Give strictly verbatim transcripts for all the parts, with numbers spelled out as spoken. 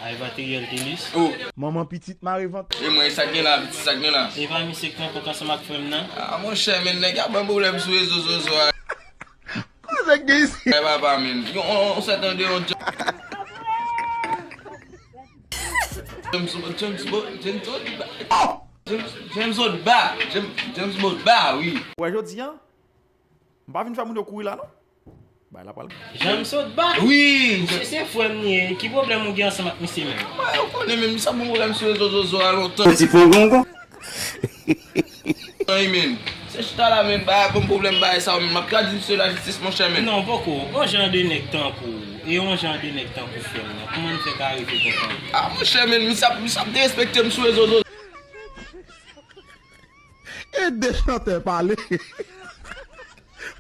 Ay, materyèl te lis. Oh. Manman pitit mare vant. E mwen, sa k gen la, pitit, sa k gen la? E pa misye k rankont ansanm ak frè m nan? Ah, monchè, men nèg ap ban pwoblèm sou rezo zozo a. Koze k gen isi? Ay, papa, men. Yon, on, on sèt ande yon James, James Bond, James Bond, James, James Bond ba, James, James Bond ba, wi. Wè, jodi a, m pa vin fè moun yo kouri la, non. Bay la pral. James Bond ba? Wi. Misye se frè m li ye. Ki pwoblèm ou gen ansanm ak misye menm? Mwen, ou konnen menm, sa bon pwoblèm sou rezo zozo a lontan. Ti pongongon. Ay, men. Se chita la, men, ba, bon pwoblèm, ba, sa, men, m ap ka di misye lajistis, monchè, men. Non, poko. On jan de nèg tankou ou, e on jan de nèg tankou frè m nan, kòman n fè ka rive kontan? Ah, monchè, men, misye ap, misye ap derespekte m sou rezo zozo. E de chantè pale.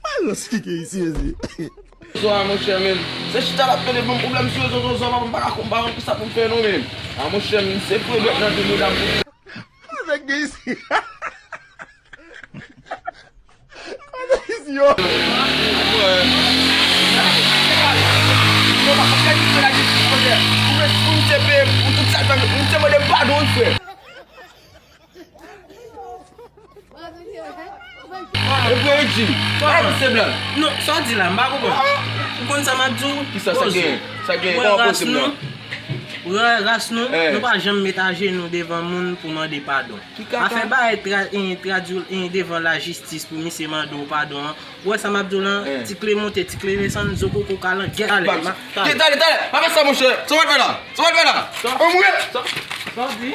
Malòs ki gen isi, mezi. Zozo a, monchè, men. Se chita l ap pede ban m pwoblèm sou rezo zozo a, m pa ka konprann kisa pou m fè non, men. Ah, monchè, men, se fre bèt nan di medam. Koze k gen isi? Koze k isi yo? Yo pa konprann ki se la ki monchè. Ou mèt pou m te peye pou tout sa, m te mande padon, wi, frè. E vre, wi, Jim. Pa fè se blag. Non, sa w di la, m pa konprann. Ou konn sa m ap di w? Kisa sa gen? Sa gen? Kòman posib, non? Ou wè ras nou, eh, nou pa janm met ajenou devan moun pou mande padon. Ki kaka? Afè bagay tra-, eh, tradwi, eh, devan lajistis pou misye mande w padon an. Ou wè sa m ap di w lan? Eh. Ti kle monte, ti kle desann, zo koko kalangyèt. Talè, ma, talè. Talè, talè, talè. Pa fè sa, monchè. Sa w ap fè la? Sa w ap fè la? Sa, an mwen? Sa, sa w di?